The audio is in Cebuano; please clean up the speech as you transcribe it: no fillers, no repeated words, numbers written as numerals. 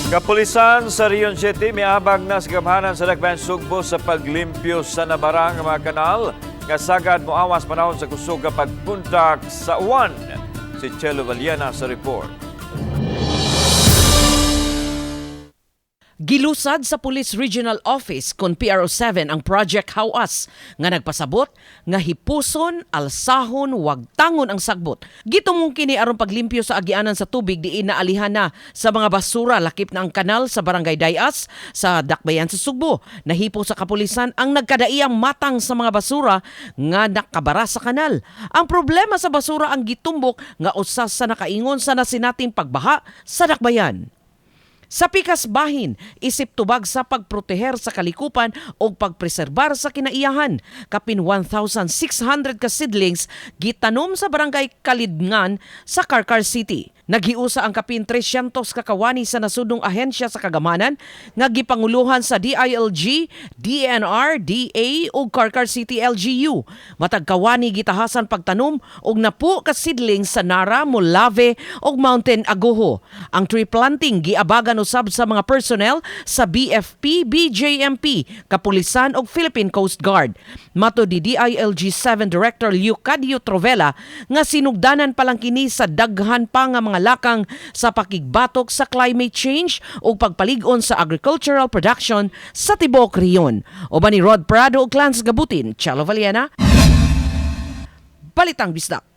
Kapulisan sa Region City miabag na sa gamhanan sa Dakbayan Sugbo sa paglimpyo sa nabarang mga kanal nga sagad moawas panahon sa kusog nga pagpuntak sa uwan. Si Chelo Valiana sa report. Gilusad sa Police Regional Office kon PRO7 ang Project Hawas nga nagpasabot nga hipuson, alsahon, wagtangon ang sagbot. Gitumong kini aron paglimpyo sa agianan sa tubig diin naalihan na sa mga basura, lakip na ang kanal sa Barangay Dayas sa Dakbayan sa Sugbo. Nahipo sa kapulisan ang nagkadaiyang matang sa mga basura nga nakabara sa kanal. Ang problema sa basura ang gitumbok nga usa sa nakaingon sa nasinating pagbaha sa Dakbayan. Sa pikas bahin, isip tubag sa pagproteher sa kalikupan o pagpreserbar sa kinaiyahan. Kapin 1,600 ka seedlings gitanom sa Barangay Kalidngan sa Carcar City. Naghiusa ang kapin 300 ka kawani sa nasudnong ahensya sa kagamanan nga gipanguluhan sa DILG, DNR, DA ug Carcar City LGU. Matag kawani gitahasan pagtanom og napu ka seedlings sa Nara, Molave ug Mountain Agoho. Ang tree planting giabagan usab sa mga personnel sa BFP, BJMP, Kapulisan ug Philippine Coast Guard. Matod ni DILG 7 Director Leocadio Trovela nga sinugdanan pa lang kini sa daghan pa nga mga lakang sa pakigbatok sa climate change ug pagpalig-on sa agricultural production sa tibuok rehiyon. Uban ni Rod Prado ug Clans Gabutin, Chalo Valiena, Balitang Bisdak.